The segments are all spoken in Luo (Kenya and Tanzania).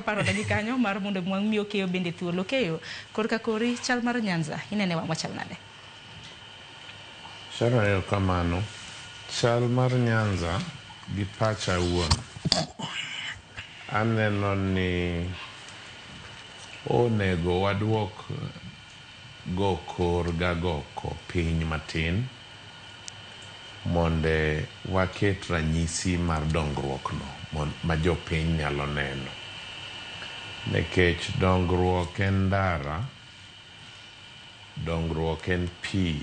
Paro gi kanyo mar mondo wamiyo keyo bende thuolo keyo korka kori chal mar Nyanza inene wang' machal nade? Sharon, erokamano. Chal mar Nyanza gi pacha awuon, aneno ni onego waduok go kor gagoko piny matin monde waket ranyisi mar dongruok no ma jopiny nyalo neno. Nikech dongruok en ndara, dongruok en pi,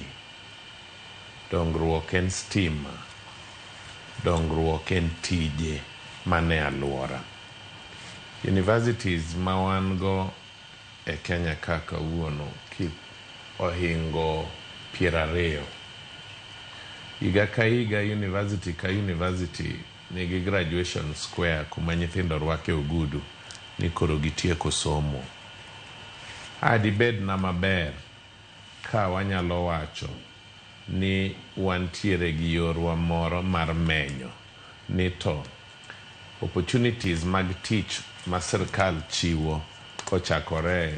dongruok en stima, dongruok en tije mane alwora. Universities ma wan go e Kenya ka kawuono ohingo 20. Higa ka higa university ka university nigi graduation square kuma nyithindo rwake ogudu ni koro gitieko somo. A dibed na maber ka wanyalo wacho ni wantiere gi yorwa moro mar menyo ni to opportunities mag tich ma sirkal chiwo kochakore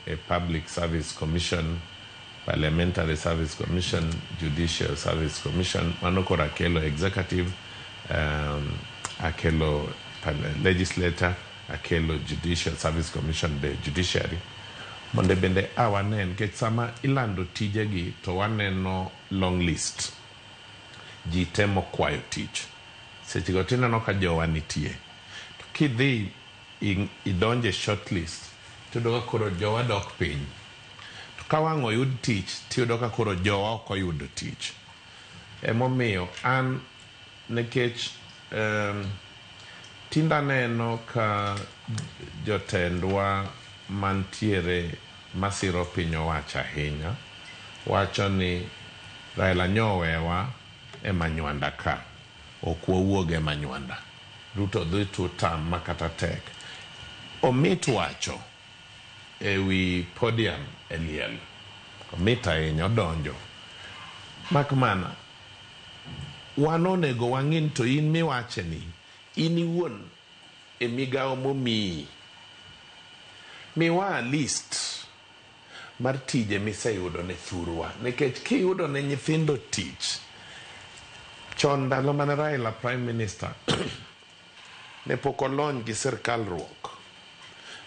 e Public Service Commission, Parliamentary Service Commission, Judicial Service Commission, mano koro akelo executive, akelo legislator, akelo Judicial Service Commission be judiciary, mondo bende a wane nikech sama ilando tijegi to waneno long list, ji temo kwayo tich, sechego tineno ka jowa nitie, to kidhi idonje short list tiyudo ka koro jowa dok piny, to ka wang' oyud tich tiyudo ka koro jowa ok oyudo tich. Emomiyo an nikech tinde aneno ka jotendwa mantiere masiro piny owacho ahinya wacho ni Raila nyowewa e manywanda ka, ok wawuog e manywanda. Ruto dhi two term ma kata tek. Omit wacho ewi podium e liel. Omit ahinya odonjo. Mak mana wan onego wang'i ni to in miwache ni in iwuon e migawo momiyi. Miwa list mar tije miseyudo ne thurwa nikech kiyudo ne nyithindo tich chon ndalo mane Raila prime minister ne pok olony gi sirkal ruok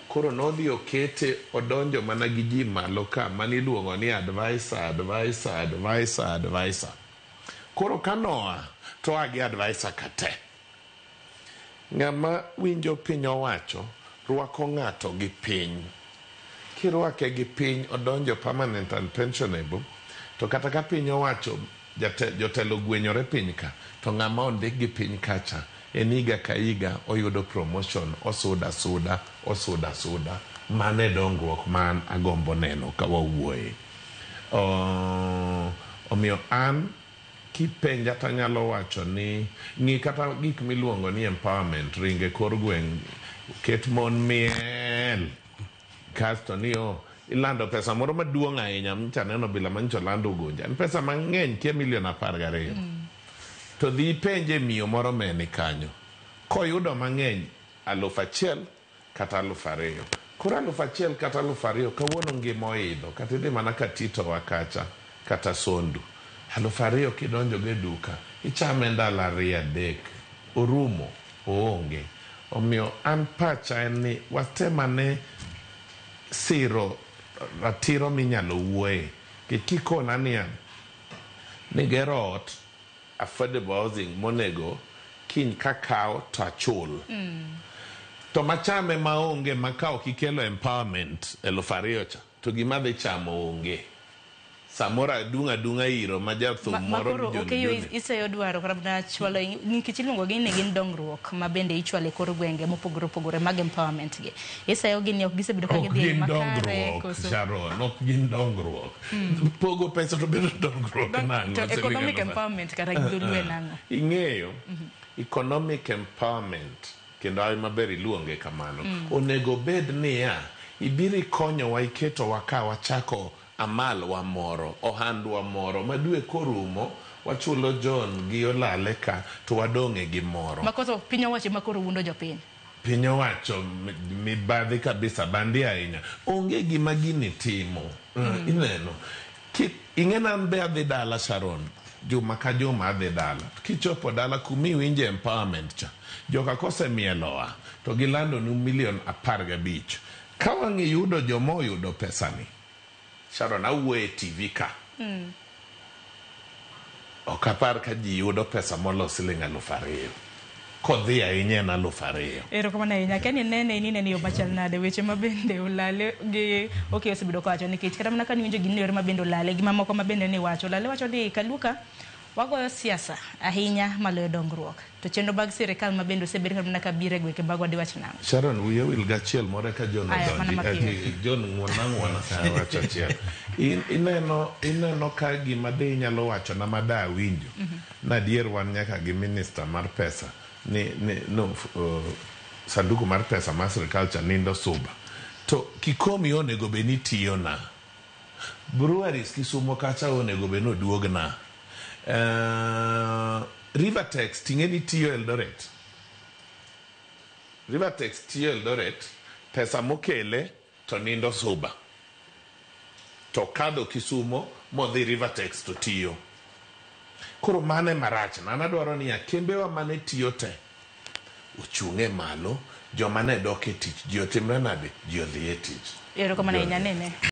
koro nodhi okete odonjo mana gi ji malo ka maniluongo ni advisor, advisor, advisor, advisor. Koro ka noa to oa gi advisor ka te. Ng'ama winjo piny owacho rwako ng'ato gi piny. Kirwake gi piny odonjo permanent and pensionable to kata ka piny owacho jotelo gwenyore piny ka to ng'ama ondik gi piny kacha en higa ka higa oyudo promotion osuda suda osuda suda. Mano e dongruok ma an agombo neno ka wawuoye. Omiyo an kipenja tanyalo wacho ni ng'i kata gik miluongo ni empowerment ringe kor gweng' ket mon miel kasto ni o ilando pesa moro maduong' ahinya nyocha aneno bila manyocha oland Ugunja en pesa mang'eny kia milion 12. To dhi ipenje miyo moro meni kanyo koyudo mang'eny 1000 kata 2000. Koro 1000 kata 2000 kawuono ngima oidho kata idhi mana Katito wa kacha kata Sondu 2000 kidonjo go e duka ichame ndalo 2 3 orumo oonge. Omiyo an pacha en ni watem ane siro ratiro minyalo wuoye. Kikona niya ni gero ot affordable housing monego kiny kakawo to achul. To machame maonge ma ka ok ikelo empowerment 2000 cha to gima dhi chamo onge. Samoro adung' adung'a iro ma jathum moro koro ni John okeyo Joni. Iseyo dwaro kata mana chwalo nikech iluongo gi ni gin dongruok ma bende ichwalo e kor gwenge mopogore opogore mag empowerment gi. Iseyo gi ni ok gisebedo ka Ok gidhi e gin makare dongruok, koso Sharon, ok gin dongruok. Pogo pesa to bedo dongruok nang'o? To economic Selina? empowerment kata gi dholuo en ang'o? Ing'eyo, economic empowerment kendo ay maber iluonge kamano. Onego bed niya, ibiro ikonyowa iketowa ka wachako amal wa moro, ohandwa moro, ma dwe korumo, wachulo John gi Olale ka, to wadong' e gimoro. Makoso piny owacho ema koro wuondo jopiny. Piny owacho mibadhi kabisa bandi ahinya. Onge gima gini timo. Ineno. Ing'e ni an be adhi dala Sharon. Juma ka juma adhi dala. Kichopo dala kumiwinje empowerment cha. Joka kosemielowa to gilando nu milion 15. Ka wang' iyudo joma oyudo pesani. Sharon awuoyo e TV ka. Ok apar ka ji yudo pesa molo siling 2000. Kodhi ahinya en 2000. Erokamano ahinya. Ken inene in inene yo machal nade weche ma bende olale gi Okiyo osebedo kawacho nikech kata mana ka niwinjo gini yore ma bende olale gi mamoko ma bende ni wacho. Olale wacho ni Kaluka wagoyo siasa ahinya maloyo dongruok. To chenro mag sirikal ma bende osebed kata mana ka biro e gwenge magwa diwach nang'o? Sharon wiya wil gachiel moro eka John Aya, mana odonji. mapiyo. John ng'uona ng'uona wacho achiel. Ineno ka gima de inyalo wacho na ma da awinjo. Nadier wan nyaka gi minister mar pesa ni no sanduku mar pesa mar sirikal cha nindo suba. To Kikomi onego bed ni tiyo na. Breweries Kisumo kacha onego bed ni oduog na. Rivertex ting'e ni tiyo Eldoret. Rivertex tiyo Eldoret, pesa mokele to nindo suba. To kadho Kisumo modhi Rivertex to tiyo. Koro mano ema rach na. An adwaro niya, kembewa mane tiyo te ochung' e malo, joma ne dok e tich, ji otimre nade? Ji odhi e tich. Erokamano ahinya nene.